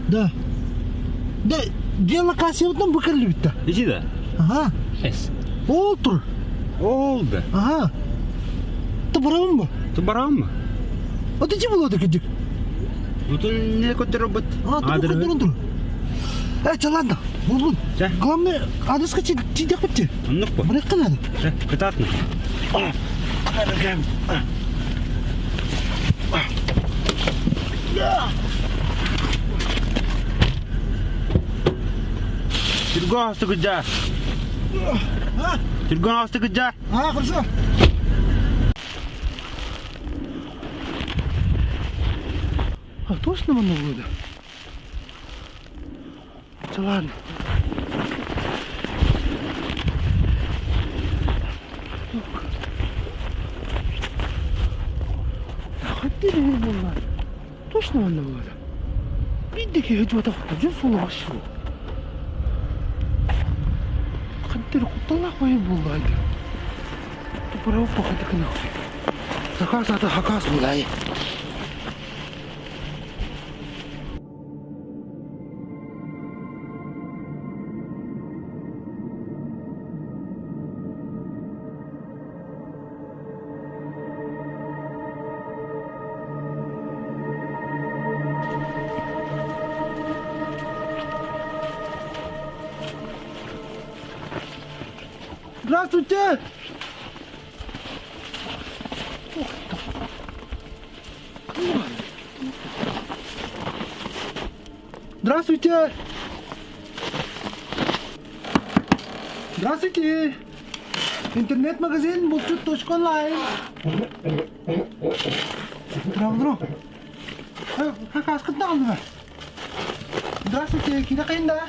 Да. Да, дело кассиятынан бу кэллибит да. Ити да? Ага. Эс. Ол тур. Ол да. Ага. Ты барабын ба? Ты барабын ба? А ты чего было кедик? Бутун не көтөрөбүт. А, ты көтөрөн тур. Э, чэ, ладно. Булбун. Чэ. Главное, адреска тиийдэхпит. Оннук бу. Барыахха надо. Чэ, кытаатна. Түргөн астыгыдьа. Түргөн астыгыдьа. А, хорошо. А точно манна будет? Да ладно. Хотели Точно манна буолла? Биирдэ киһи дьуотах дьон суола вообще. Хантер кутталлаах байы буолла айда. Тупарау пахатыкына. Заказ ата хакас буолай. Здравствуйте! Здравствуйте! Здравствуйте! Интернет-магазин булчут.онлайн. Здравствуйте. Хакаскытын алдыма. Здравствуйте, кире кайында?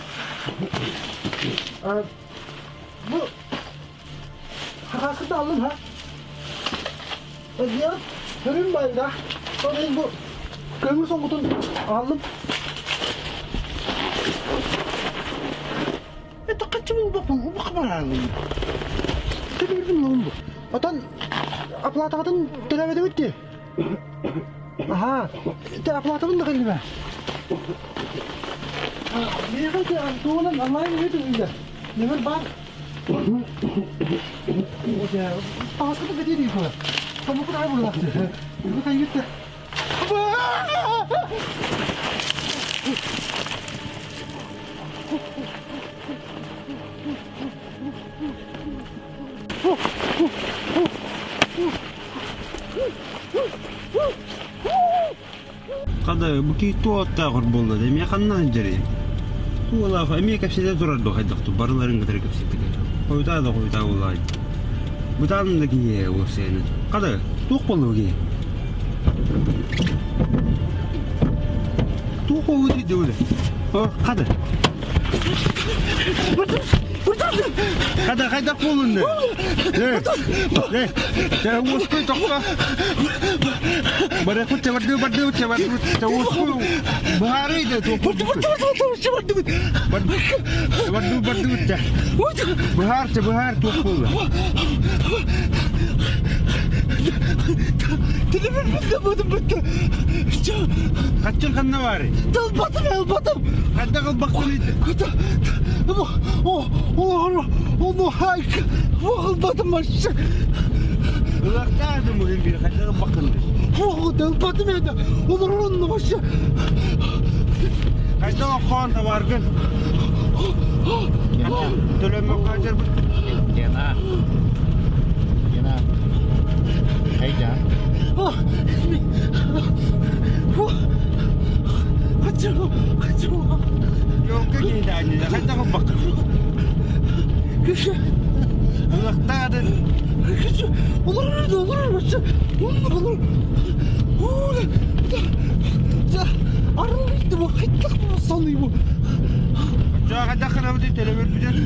Бу хакаскытын алдым ха. Диyan көрүн байда. Sonra bu көмүр соңгутун алдым. Это қанша бұл бұл хабар алдым. Төлөбүрбүн лоон бу. Отон оплатаҕытын төлөөбөтүбүт дии. Аха, те оплатабын да кэллибэ. Миэхэ те тугунан онлайн үтүгүллэр. Нөмөр бар. Таҥаскыта кэтии дии кула. Томукут аҕай буоллахты. Бу кайгытта. Хада бу киһи туоттааҕар буолла да эмиэ ханна сылдьарый? Туолаах эмиэ кэпсэтэ турар дуо хайдах барыларын кытары кэпсэттик хойутаа да хойутаа буоллаҕай бытаан да киһи уопсайынан хада туох буолла бу киһи туох буолбут дии хада Хада хайдах буолунна? Уоскуй тохто. Барыхпыт чабардыы бардыы чабардыы уоскуй быһаарый да Бардыы бардыы Быһаар быһаар туох буолла? Хаччын ханна баарый? Талбатым, албатым. Хайдах ылбаккын Албатым вообще. Ылахтаады муһин бир хайдах ылбаккын Албатым это. Олорон вообще. Хайдах охоон табааргын? Төлөмөккө дьарбыт. Гена. Гена. Хайда. Жолга киһи хайдах ылбаккын? Ылахтаады. Оччоҕо хайдах гынабытый төлөбүрбүтүн?